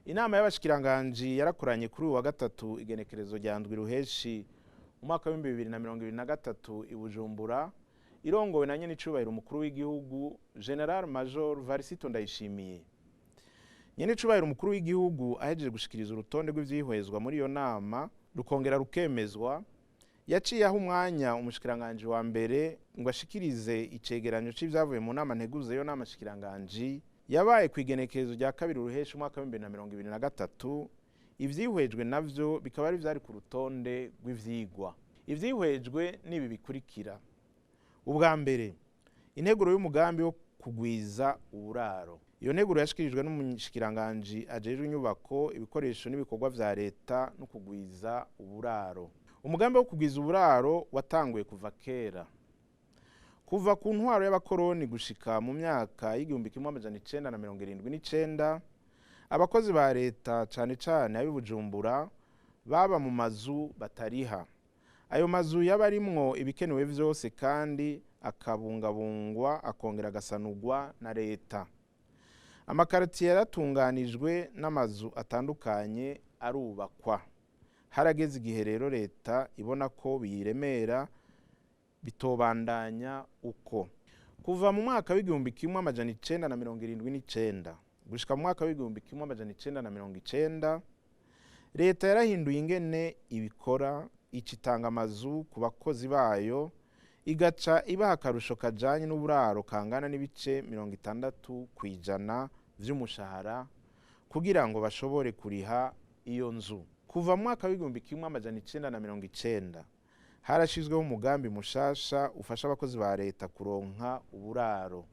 Inama y'abashikiranganji yarakoranye kuri uyu wa gatatu, igenekerezo rya 7 Ruheshi, umwaka w'2023, i Bujumbura, irongowe na nyenicubahiro umukuru w'igihugu, Général Major Varisito Ndayishimiye. Nyenicubahiro umukuru w'igihugu ahejeje gushikiriza urutonde rw'ivyihwezwa muri iyo nama, rukongera rukemezwa, yaciye aho umwanya umushikiranganji wa mbere ngo ashikirize icegeranyo c'ivyavuye mu nama nteguza iyo nama shikiranganji yabaye ku igenekerezo rya 2 Ruheshi, umwaka w'2023. Ivyihwejwe navyo bikaba ari vyari ku rutonde rw'ivyigwa. Ivyihwejwe n'ibi bikurikira: ubwa mbere, integuro y'umugambi wo kugwiza uburaro. Iyo nteguro yashikirijwe n'umushikiranganji ajejwe inyubako, ibikoresho n'ibikorwa vya leta no kugwiza uburaro. Umugambi wo kugwiza uburaro watanguye kuva kera, kuva ku ntwaro y'abakoroni gushika mu myaka y'1979. Abakozi ba leta, cane cane ab'i Bujumbura, baba mu mazu batariha. Ayo mazu yaba arimwo ibikenewe vyose kandi akabungabungwa, akongera agasanurwa na leta. Amakaritiye yaratunganijwe n'amazu atandukanye arubakwa. Harageze igihe rero leta ibona ko biyiremera, bitobandanya uko. Kuva mu mwaka w'1979 gushika mu mwaka w'1990, leta yarahinduye ingene ibikora, ica itanga amazu ku bakozi bayo, igaca ibaha akarusho kajanye n'uburaro kangana n'ibice 60% vy'umushahara kugira ngo bashobore kuriha iyo nzu. Kuva mu mwaka w'1990 harashizweho umugambi mushasha ufasha abakozi ba leta kuronka uburaro.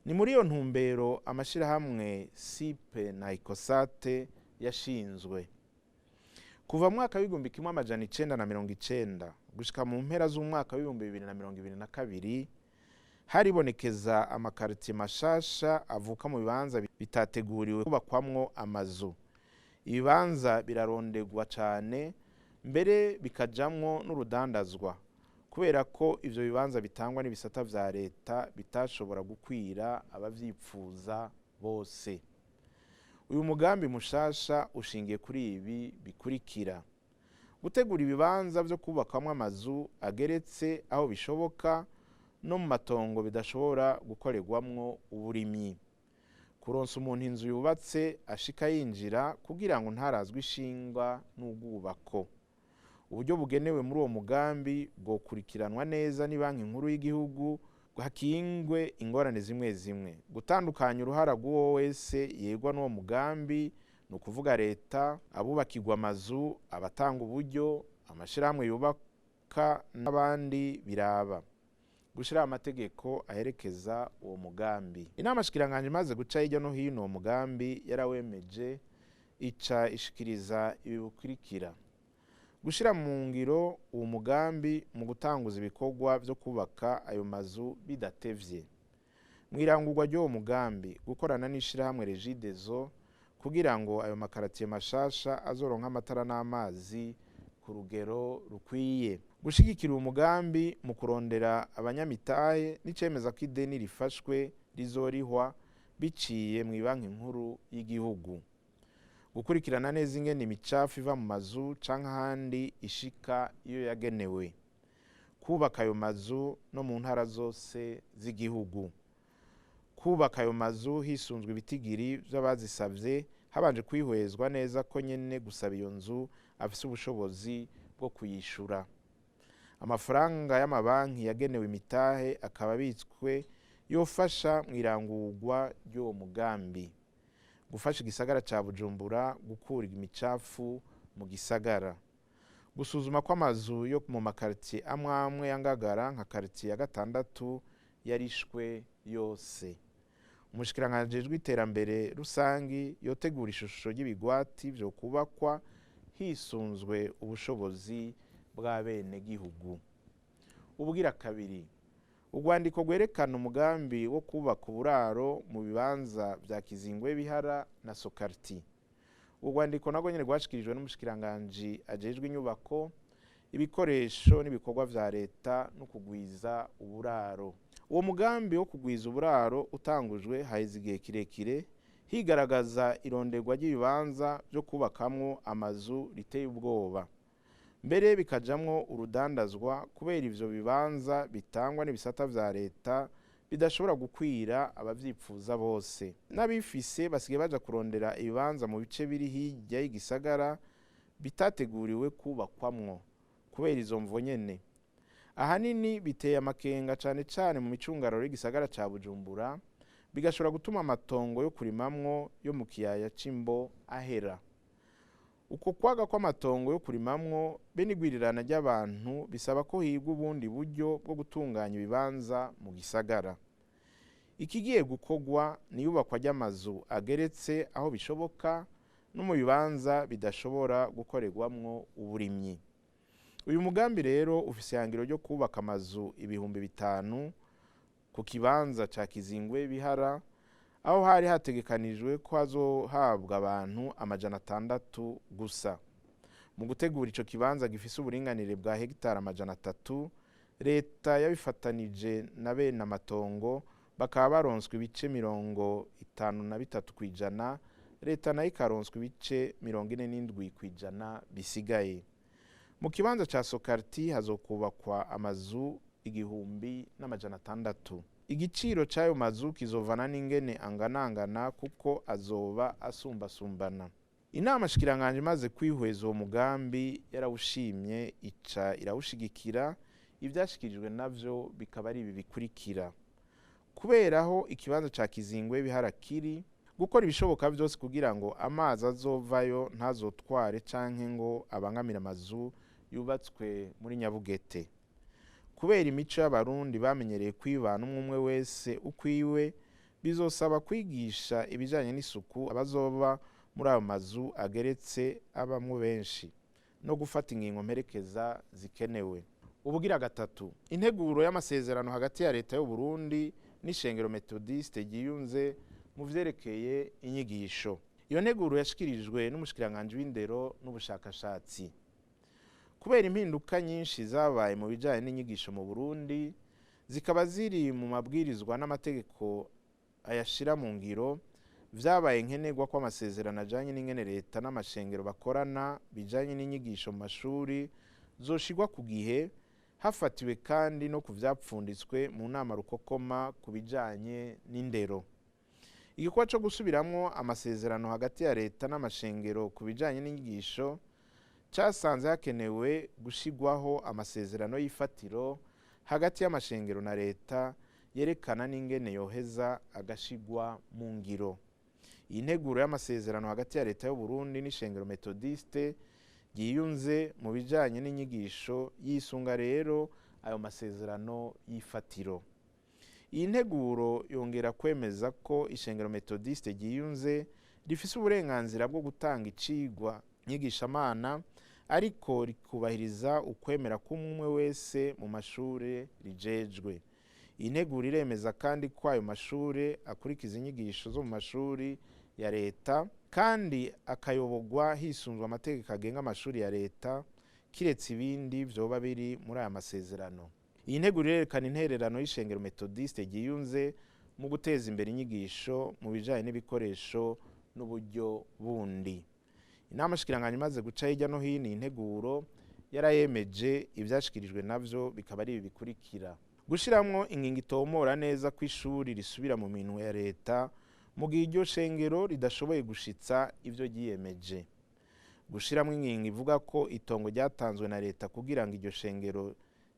Ni muri iyo ntumbero amashirahamwe SIPE na ICOSAT yashinzwe. Kuva mu mwaka w'1990 gushika mu mpera z'umwaka w'2022, haribonekeza amakaritiye mashasha avuka mu bibanza bitateguriwe kubakwamwo amazu. Ibibanza birarondegwa cane, mbere bikajamwo n'urudandazwa, kubera ko ivyo bibanza bitangwa n'ibisata vya leta bitashobora gukwira abavyipfuza bose. Uyu mugambi mushasha ushingiye kuri ibi bikurikira: gutegura ibibanza vyo kubakamwo amazu ageretse aho bishoboka no mu matongo bidashobora gukorerwamwo uburimyi, kuronsa umuntu inzu yubatse ashika yinjira kugira ngo ntarazwe ishingwa n'ubwubako. Uburyo bugenewe muri uwo mugambi bwokurikiranwa neza ni Banki Nkuru y'igihugu, hakingwe ingorane zimwe zimwe, gutandukanya uruhara rw'uwo wese yegwa n'uwo mugambi, ni ukuvuga leta, abubakirwa amazu, abatanga uburyo, amashirahamwe yubaka n'abandi biraba, gushyiraho amategeko aherekeza uwo mugambi. Inama shikiranganje imaze guca hirya no hino uwo mugambi, yarawemeje, ica ishikiriza ibi bikurikira: gushyira mu ngiro uwo mugambi mu gutanguza ibikorwa byo kubaka ayo mazu bidatevye, mu irangurwa ry'uwo mugambi gukorana n'ishirahamwe REGIDESO kugira ngo ayo makaratiye mashasha azoronka amatara n'amazi ku rugero rukwiye, gushigikira uwo mugambi mu kurondera abanyamitahe n'icemeza ko ideni rifashwe rizorihwa biciye mu Banki Nkuru y'igihugu, gukurikirana neza ingene imicafu iva mu mazu canke ahandi ishika iyo yagenewe, kubaka ayo mazu no mu ntara zose z'igihugu, kubaka ayo mazu hisunzwe ibitigiri vy'abazisavye, habanje kwihwezwa neza ko nyene gusaba iyo nzu afise ubushobozi bwo kuyishura, amafaranga y'amabanki yagenewe imitahe akaba abitswe yofasha mu irangurwa ry'uwo mugambi, gufasha igisagara ca Bujumbura gukura imicafu mu gisagara, gusuzuma ko amazu yo mu makaritiye amwe amwe ya Ngagara, nka karitiye ya gatandatu, yarishwe yose. Umushikiranganji ajejwe iterambere rusangi yotegura ishusho ry'ibigwati vyo kubakwa hisunzwe ubushobozi bw'abenegihugu. Ubugira kabiri, urwandiko rwerekana umugambi wo kubaka uburaro mu bibanza vya Kizingwe, Bihara na Sokarti. Urwandiko narwo nyene rwashikirijwe n'umushikiranganji ajejwe inyubako, ibikoresho n'ibikorwa vya leta no kugwiza uburaro. Uwo mugambi wo kugwiza uburaro utangujwe haheze igihe kirekire. Higaragaza ironderwa ry'ibibanza byo kubakamwo amazu riteye ubwoba, mbere bikajamwo urudandazwa kubera ivyo bibanza bitangwa n'ibisata vya leta bidashobora gukwira abavyipfuza bose. N'abifise basigaye baja kurondera ibibanza mu bice biri hirya y'igisagara bitateguriwe kubakwamwo kubera izo mvo nyene. Ahanini biteye amakenga cane cane mu micungararo y'igisagara ca Bujumbura, bigashobora gutuma amatongo yo kurimamwo yo mu kiyaya c'Imbo ahera. Uko kwaga kw'amatongo yo kurimamwo be n'igwirirana ry'abantu bisaba ko higwa ubundi buryo bwo gutunganya ibibanza mu gisagara. Ikigiye gukorwa ni iyubakwa ry'amazu ageretse aho bishoboka no mu bibanza bidashobora gukorerwamwo uburimyi. Uyu mugambi rero ufise ihangiro ryo kubaka amazu 5000 ku kibanza ca Kizingwe Bihara, aho hari hategekanijwe ko hazohabwa abantu 600 gusa. Mu gutegura ico kibanza gifise uburinganire bwa hegitari 300, leta yabifatanije na bene amatongo, bakaba baronswa ibice 53 kw'ijana, leta nayo ikaronswa ibice 47 kw'ijana bisigaye. Mu kibanza ca Sokarti hazokubakwa amazu 1600. Igiciro c'ayo mazu kizovana n'ingene anganangana kuko azoba asumbasumbana. Inama shikiranganje imaze kwihweza uwo mugambi yarawushimye, ica irawushigikira. Ivyashikirijwe navyo bikaba ari ibi bikurikira: kubera aho ikibanza ca Kizingwe Bihara kiri, gukora ibishoboka vyose kugira ngo amazi azovayo ntazotware canke ngo abangamire amazu yubatswe muri Nyabugete. Kubera imico y'Abarundi bamenyereye kwibana umwe umwe wese ukwiwe, bizosaba kwigisha ibijanye n'isuku abazoba muri ayo mazu ageretse abamwo benshi, no gufata ingingo mperekeza zikenewe. Ubugira gatatu, integuro y'amasezerano hagati ya leta y'u Burundi n'ishengero Methodiste ryiyunze mu vyerekeye inyigisho. Iyo nteguro yashikirijwe n'umushikiranganje w'indero n'ubushakashatsi. Kubera impinduka nyinshi zabaye mu bijanye n'inyigisho mu Burundi, zikaba ziri mu mabwirizwa n'amategeko ayashira mu ngiro, vyabaye nkenerwa ko amasezerano ajanye n'ingene leta n'amashengero bakorana bijanye n'inyigisho mu mashuri zoshirwa ku gihe, hafatiwe kandi no ku vyapfunditswe mu nama rukokoma ku bijanye n'indero. Igikorwa co gusubiramwo amasezerano hagati ya leta n'amashengero ku bijanye n'inyigisho casanze hakenewe gushigwaho amasezerano y'ifatiro hagati y'amashengero na leta yerekana n'ingene yoheza agashigwa mu ngiro. Iyi nteguro y'amasezerano hagati ya leta y'u Burundi n'ishengero Methodiste ryiyunze mu bijanye n'inyigisho yisunga rero ayo masezerano y'ifatiro. Iyi nteguro yongera kwemeza ko ishengero Methodiste ryiyunze rifise uburenganzira bwo gutanga icigwa nyigishamana, ariko rikubahiriza ukwemera k'umwe wese mu mashure rijejwe. Iyi nteguro iremeza kandi ko ayo mashure akurikiza inyigisho zo mu mashuri ya leta kandi akayobogwa hisunzwe amategeko agenga amashuri ya leta, kiretse ibindi vyoba biri muri aya masezerano. Iyi nteguro irerekana intererano y'ishengero Methodiste ryiyunze mu guteza imbere inyigisho mu bijanye n'ibikoresho n'uburyo bundi. Inama shikiranganje imaze guca hirya no hino iyi nteguro yarayemeje, ivyashikirijwe navyo bikaba ari ibi bikurikira: gushiramwo ingingo itomora neza ko ishuri risubira mu minwe ya leta mu gihe iryo shengero ridashoboye gushitsa ivyo ryiyemeje, gushiramwo ingingo ivuga ko itongo ryatanzwe na leta kugira ngo iryo shengero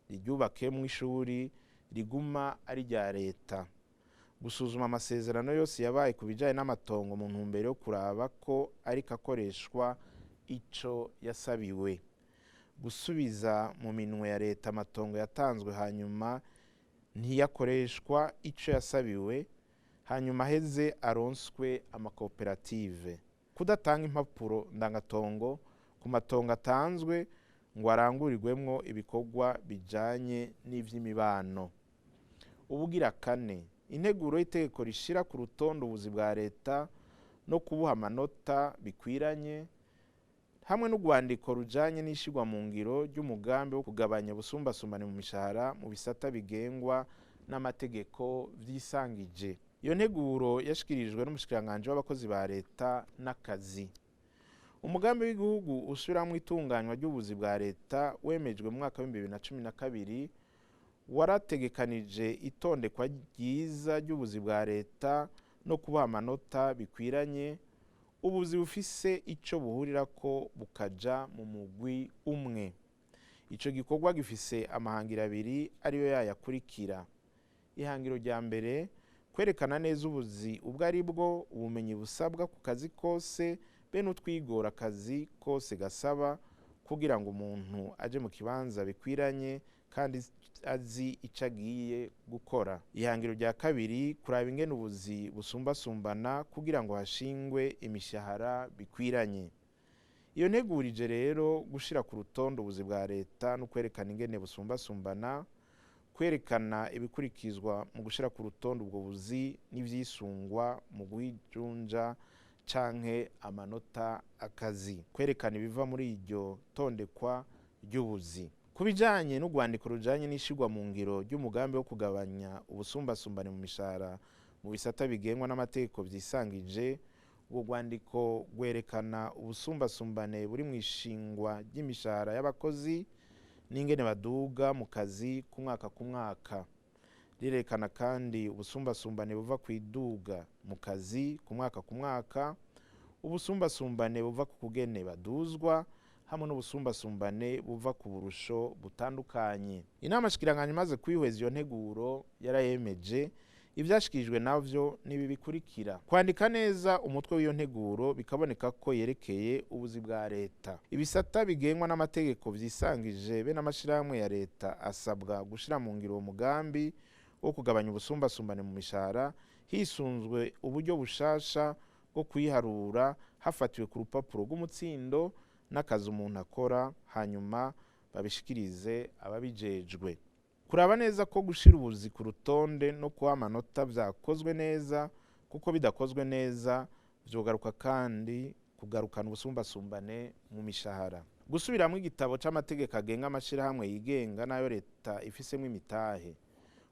riryubakemwo ishuri riguma ari rya leta, gusuzuma amasezerano yose yabaye ku bijanye n'amatongo mu ntumbero yo kuraba ko ariko akoreshwa ico yasabiwe, gusubiza mu minwe ya leta amatongo yatanzwe hanyuma ntiyakoreshwa ico yasabiwe, hanyuma aheze aronswe amakoperative, kudatanga impapuro ndangatongo ku matongo atanzwe ngo arangurirwemwo ibikorwa bijanye n'ivy'imibano. Ubugira kane, integuro y'itegeko rishira ku rutonde ubuzi bwa leta no kubuha amanota bikwiranye, hamwe n'urwandiko rujanye n'ishirwa mu ngiro ry'umugambi wo kugabanya ubusumbasumbane mu mishahara mu bisata bigengwa n'amategeko vyisangije. Iyo nteguro yashikirijwe n'umushikiranganji w'abakozi ba leta n'akazi. Umugambi w'igihugu usubiramwo itunganywa ry'ubuzi bwa leta wemejwe mu mwaka wa 2012 warategekanije itondekwa ryiza ry'ubuzi bwa leta no kubaha amanota bikwiranye, ubuzi bufise ico buhurirako bukaja mu mugwi umwe. Ico gikorwa gifise amahangiro abiri, ariyo yayakurikira: ihangiro rya mbere, kwerekana neza ubuzi ubwo ari bwo, ubumenyi busabwa ku kazi kose be n'utwigora akazi kose gasaba, kugira ngo umuntu aje mu kibanza bikwiranye kandi azi ico agiye gukora. Ihangiro rya kabiri, kuraba ingene ubuzi busumbasumbana kugira ngo hashingwe imishahara bikwiranye. Iyo ntegurije rero gushira ku rutonde ubuzi bwa leta no kwerekana ingene busumbasumbana, kwerekana ibikurikizwa mu gushira ku rutonde ubwo buzi n'ivyisungwa mu guhijunja canke amanota akazi, kwerekana ibiva muri iryo tondekwa ry'ubuzi. Ku bijanye n'urwandiko rujanye n'ishirwa mu ngiro ry'umugambi wo kugabanya ubusumbasumbane mu mishahara mu bisata bigengwa n'amategeko vyisangije, urwo rwandiko rwerekana ubusumbasumbane buri mu ishingwa ry'imishahara y'abakozi n'ingene baduga mu kazi ku mwaka ku mwaka. Rirerekana kandi ubusumbasumbane buva ku iduga mu kazi ku mwaka ku mwaka, ubusumbasumbane buva ku kugene baduzwa, hamwe n'ubusumbasumbane buva ku burusho butandukanye. Inama shikiranganya imaze kwihweza iyo nteguro yarayemeje. Ivyashikirijwe navyo nibi bikurikira: kwandika neza umutwe w'iyo nteguro bikaboneka ko yerekeye ubuzi bwa leta. Ibisata bigengwa n'amategeko vyisangije be n'amashirahamwe ya leta asabwa gushira mu ngiro uwo mugambi wo kugabanya ubusumbasumbane mu mishahara hisunzwe uburyo bushasha bwo kuyiharura hafatiwe ku rupapuro rw'umutsindo n'akazi umuntu akora, hanyuma babishikirize ababijejwe. Kuraba neza ko gushira ubuzi ku rutonde no kuha amanota vyakozwe neza, kuko bidakozwe neza vyogaruka kandi kugarukana ubusumbasumbane mu mishahara. Gusubiramwo igitabo c'amategeko agenga amashirahamwe yigenga n'ayo leta ifisemwo imitahe,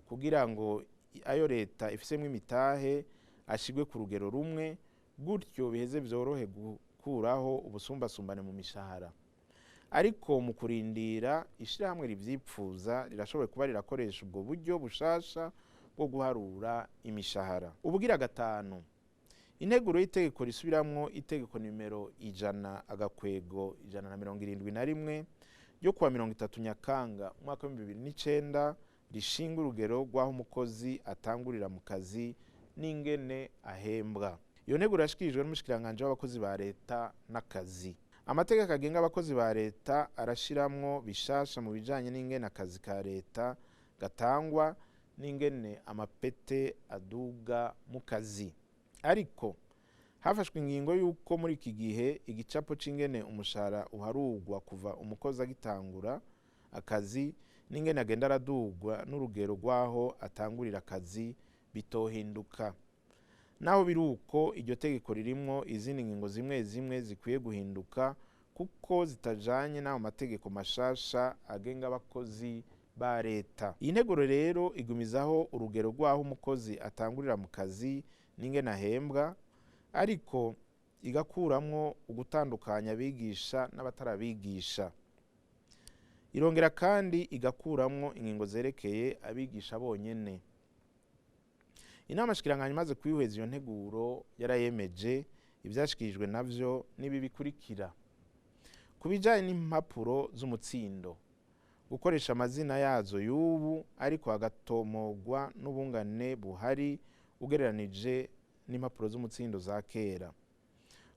kugira ngo ayo leta ifisemwo imitahe ashigwe ku rugero rumwe, gutyo biheze vyorohe gukuraho ubusumbasumbane mu mishahara. Ariko mu kurindira, ishirahamwe rivyipfuza rirashoboye kuba rirakoresha ubwo buryo bushasha bwo guharura imishahara. Ubugira gatanu, integuro y'itegeko risubiramwo itegeko nimero 100-171 ryo kuwa 30 Nyakanga umwaka wa 2009 rishinga urugero rw'aho umukozi atangurira mu kazi n'ingene ahembwa. Iyo nteguro yashikirijwe n'umushikiranganji w'abakozi ba leta n'akazi. Amategeko agenga abakozi ba leta arashiramwo bishasha mu bijanye n'ingene akazi ka leta gatangwa n'ingene amapete aduga mu kazi. Ariko hafashwe ingingo y'uko muri iki gihe igicapo c'ingene umushahara uharugwa kuva umukozi agitangura akazi n'ingene agenda aradugwa n'urugero rw'aho atangurira akazi bitohinduka. Naho biri uko, iryo tegeko ririmwo izindi ngingo zimwe zimwe zikwiye guhinduka kuko zitajanye n'ayo mategeko mashasha agenga abakozi ba leta. Iyi nteguro rero igumizaho urugero rw'aho umukozi atangurira mu kazi n'ingene ahembwa, ariko igakuramwo ugutandukanya abigisha n'abatarabigisha. Irongera kandi igakuramwo ingingo zerekeye abigisha bonyene. Inama shikiranganya imaze kwihweza iyo nteguro yarayemeje. Ivyashikirijwe navyo nibi bikurikira: ku bijanye n'impapuro z'umutsindo, gukoresha amazina yazo y'ubu ariko hagatomogwa n'ubungane buhari ugereranije n'impapuro z'umutsindo za kera.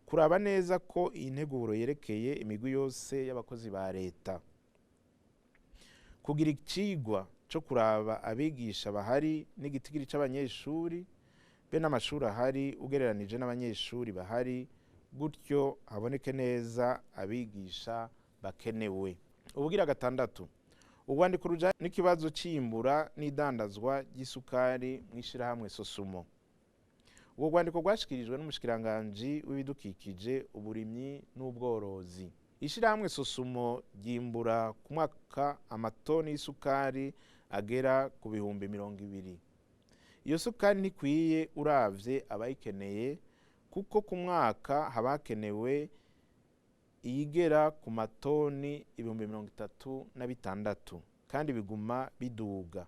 Kuraba neza ko iyi nteguro yerekeye imigwi yose y'abakozi ba leta. Kugira icigwa co kuraba abigisha bahari n'igitigiri c'abanyeshuri be n'amashuri ahari ugereranije n'abanyeshuri bahari, gutyo haboneke neza abigisha bakenewe. Ubugira gatandatu, urwandiko rujanye n'ikibazo c'iyimbura n'idandazwa ry'isukari mw'ishirahamwe Sosumo. Urwo rwandiko rwashikirijwe n'umushikiranganji w'ibidukikije, uburimyi n'ubworozi. Ishirahamwe Sosumo ryimbura ku mwaka amatoni y'isukari agera ku 20,000. Iyo sukari ntikwiye uravye abayikeneye, kuko ku mwaka haba hakenewe iyigera ku matoni 36,000, kandi biguma biduga.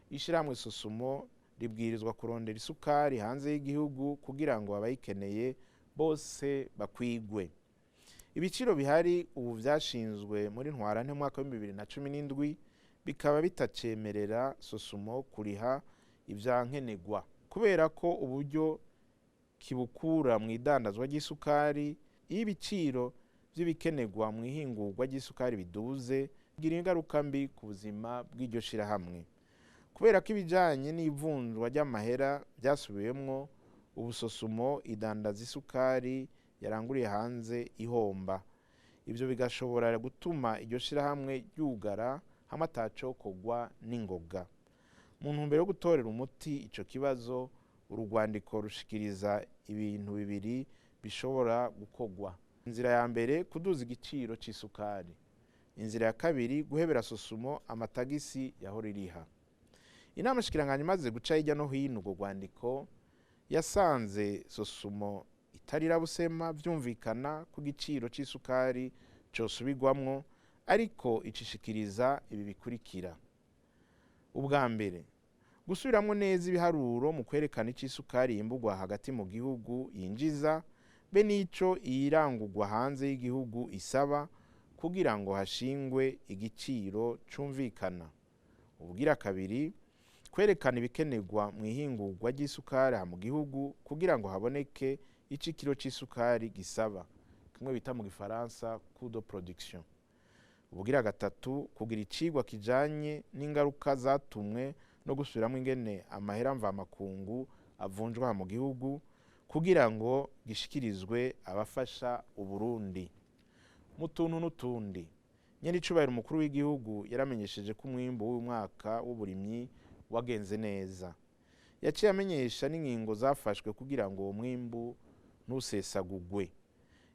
Ishirahamwe Sosumo ribwirizwa kurondera isukari hanze y'igihugu kugira ngo abayikeneye bose bakwigwe. Ibiciro bihari ubu vyashinzwe muri ntwarante mu mwaka w'ibihumbi bibiri na cumi n'indwi bikaba bitacemerera Sosumo kuriha ivyankenerwa, kubera ko uburyo kibukura mu idandazwa ry'isukari. Iyo ibiciro vy'ibikenerwa mu ihingurwa ry'isukari biduze, bigira ingaruka mbi ku buzima bw'iryo shirahamwe. Kubera ko ibijanye n'ivunjwa ry'amahera vyasubiwemwo, ubu Sosumo idandaza isukari yaranguriye hanze ihomba. Ivyo bigashobora gutuma iryo shirahamwe ryugara hamwe atacokorwa n'ingoga. Mu ntumbero yo gutorera umuti ico kibazo, urugwandiko rushikiriza ibintu bibiri bishobora gukorwa. Inzira ya mbere, kuduza igiciro c'isukari. Inzira ya kabiri, guhebera Sosumo amatagisi yahora iriha. Inama nshikiranganji imaze guca hirya no hino urwo rwandiko, yasanze Sosumo itarira busema, vyumvikana ku giciro c'isukari cosubirwamwo, ariko icishikiriza ibi bikurikira. Ubwa mbere, gusubiramwo neza ibiharuro mu kwerekana ico isukari yimburwa hagati mu gihugu yinjiza, be n'ico iyirangurwa hanze y'igihugu isaba, kugira ngo hashingwe igiciro cumvikana. Ubugira kabiri, kwerekana ibikenerwa mu ihingurwa ry'isukari aha mu gihugu kugira ngo haboneke ico ikiro c'isukari gisaba, kimwe bita mu gifaransa coût de production. Ubugira gatatu, kugira icigwa kijanye n'ingaruka zatumwe no gusubiramwo ingene amahera mvamakungu avunjwa aha mu gihugu, kugira ngo gishikirizwe abafasha Uburundi. Mu tuntu n'utundi, nyenicubahiro umukuru w'igihugu yaramenyesheje ko umwimbu w'uyu mwaka w'uburimyi wagenze neza. Yaciye amenyesha n'ingingo zafashwe kugira ngo uwo mwimbu ntusesagugwe.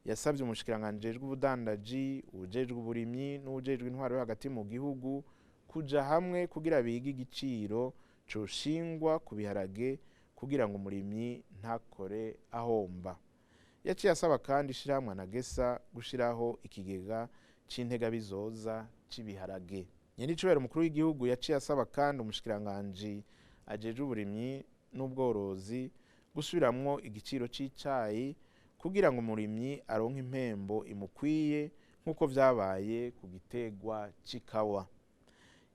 Yasabye umushikiranganji ajejwe ubudandaji, uwujejwe uburimyi n'uwujejwe intwaro yo hagati mu gihugu kuja hamwe kugira bige igiciro coshingwa ku biharage kugira ngo umurimyi ntakore ahomba. Yaciye asaba kandi ishirahamwe Anagesa gushiraho ikigega c'integabizoza c'ibiharage. Nyenicubahiro umukuru w'igihugu yaciye asaba kandi umushikiranganji ajejwe uburimyi n'ubworozi gusubiramwo igiciro c'icayi kugira ngo umurimyi aronke impembo imukwiye nk'uko vyabaye ku gitegwa c'ikawa.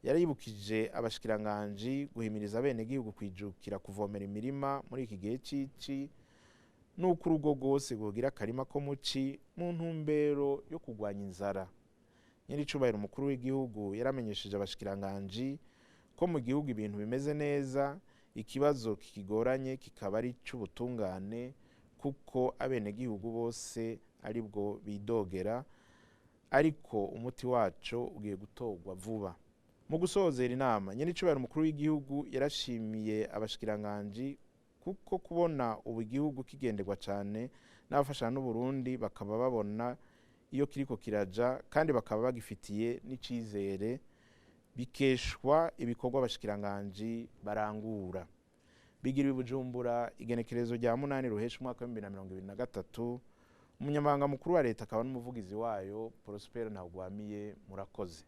Yaribukije abashikiranganji guhimiriza abenegihugu kwijukira kuvomera imirima muri iki gihe c'ici, n'uko urugo rwose rwogira akarima ko muci mu ntumbero yo kurwanya inzara. Nyenicubahiro umukuru w'igihugu yaramenyesheje abashikiranganji ko mu gihugu ibintu bimeze neza, ikibazo kikigoranye kikaba ari ic'ubutungane, kuko abenegihugu bose aribwo bidogera, ariko umuti waco ugiye gutorwa vuba. Mu gusozera inama, nyenicubahiro umukuru w'igihugu yarashimiye abashikiranganji kuko kubona ubu igihugu kigenderwa cane n'abafashana n'Uburundi bakaba babona iyo kiriko kiraja kandi bakaba bagifitiye n'icizere, bikeshwa ibikorwa abashikiranganji barangura. Bigira Bujumbura igenekerezo rya 8 ruhesha umwaka w'ibihumbi bibiri na mirongo ibiri na gatatu. Umunyamabanga mukuru wa leta akaba n'umuvugizi wayo Prosper Ntagwamiye. Murakoze.